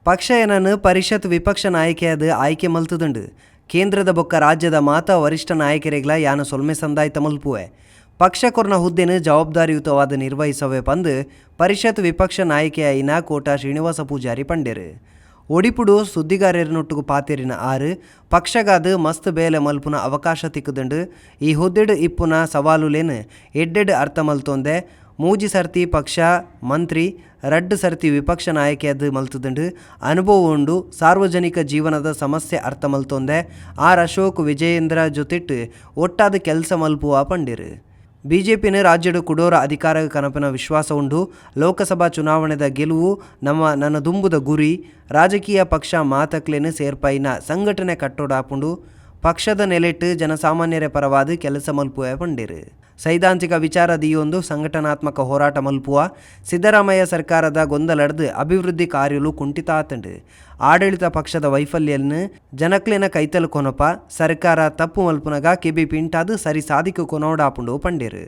ಪಕ್ಷ ಎನನ್ ಪರಿಷತ್ ವಿಪಕ್ಷ ನಾಯಕೆಯಾದ್ ಆಯ್ಕೆ ಮಲ್ತ್ದ್ಂಡ್. ಕೇಂದ್ರದ ಬೊಕ್ಕ ರಾಜ್ಯದ ಮಾತಾ ವರಿಷ್ಠ ನಾಯಕೆರೆಗ್ಲ ಯಾನ್ ಸೊಲ್ಮೆ ಸಂದಾಯ್ತ ಮಲ್ಪುವೆ. ಪಕ್ಷ ಕೊರ್ನ ಹುದ್ದೆನ್ ಜವಾಬ್ದಾರಿಯುತವಾದ್ ನಿರ್ವಹಿಸವೆ ಪಂದ್ ಪರಿಷತ್ ವಿಪಕ್ಷ ನಾಯಕೆಯಾಯಿನ ಕೋಟ ಶ್ರೀನಿವಾಸ ಪೂಜಾರಿ ಪಂಡೆರ್. ಒಡಿಪುಡು ಸುದ್ದಿಗಾರೆರ್ನೊಟ್ಟುಗು ಪಾತೆರಿನ ಆರ್, ಪಕ್ಷಗಾದ್ ಮಸ್ತ್ ಬೇಲೆ ಮಲ್ಪುನ ಅವಕಾಶ ತಿಕ್ಕ್ದ್ಂಡ್. ಈ ಹುದ್ದೆಡ್ ಇಪ್ಪುನ ಸವಾಲುಲೆನ್ ಎಡ್ಡೆಡ್ ಅರ್ಥ ಮಲ್ತೊಂದೆ. ಮೂಜಿ ಸರ್ತಿ ಪಕ್ಷ ಮಂತ್ರಿ, ರಡ್ಡ್ ಸರ್ತಿ ವಿಪಕ್ಷ ನಾಯಕೆಯಾದ್ ಮಲ್ತ್ದ್ಂಡ್. ಅನುಭವ ಉಂಡು. ಸಾರ್ವಜನಿಕ ಜೀವನದ ಸಮಸ್ಯೆ ಅರ್ಥ ಮಲ್ತೊಂದೆ. ಆರ್ ಅಶೋಕ್, ವಿಜಯೇಂದ್ರ ಜೊತೆಟ್ಟ್ ಒಟ್ಟಾದ್ ಕೆಲಸ ಮಲ್ಪುವ ಪಂಡೆರ್. ಬಿಜೆಪಿನ್ ರಾಜ್ಯಡ್ ಕುಡೋರ ಅಧಿಕಾರಗ್ ಕನಪಿನ ವಿಶ್ವಾಸ ಉಂಡು. ಲೋಕಸಭಾ ಚುನಾವಣೆದ ಗೆಲುವು ನಮ್ಮ ನನ ದುಂಬುದ ಗುರಿ. ರಾಜಕೀಯ ಪಕ್ಷ ಮಾತಕ್ಲೆನ್ ಸೇರ್ಪಾಯಿನ ಸಂಘಟನೆ ಕಟ್ಟೊಡಾಪುಂಡು. ಪಕ್ಷದ ನೆಲೆಟ್ಟ್ ಜನಸಾಮಾನ್ಯೆರೆ ಪರವಾದ್ ಕೆಲಸ ಮಲ್ಪುವೆ ಪಂಡೆರ್. ಸೈದ್ಧಾಂತಿಕ ವಿಚಾರ ದೀಯೊಂದು ಸಂಘಟನಾತ್ಮಕ ಹೋರಾಟ ಮಲ್ಪುವ. ಸಿದ್ದರಾಮಯ್ಯ ಸರ್ಕಾರದ ಗೊಂದಲರ್ದ್ ಅಭಿವೃದ್ಧಿ ಕಾರ್ಯಲು ಕುಂಠಿತ ಆತ್ಂಡ್. ಆಡಳಿತ ಪಕ್ಷದ ವೈಫಲ್ಯನ್ ಜನಕ್ಲೆನ ಕೈತಲ್ ಕೊನೊಪ. ಸರ್ಕಾರ ತಪ್ಪು ಮಲ್ಪುನಗ ಕೆಬಿ ಪಿಂಟಾದ್ ಸರಿ ಸಾದಿಗ್ ಕೊನೊವೊಡಾಪುಂಡು ಪಂಡೆರ್.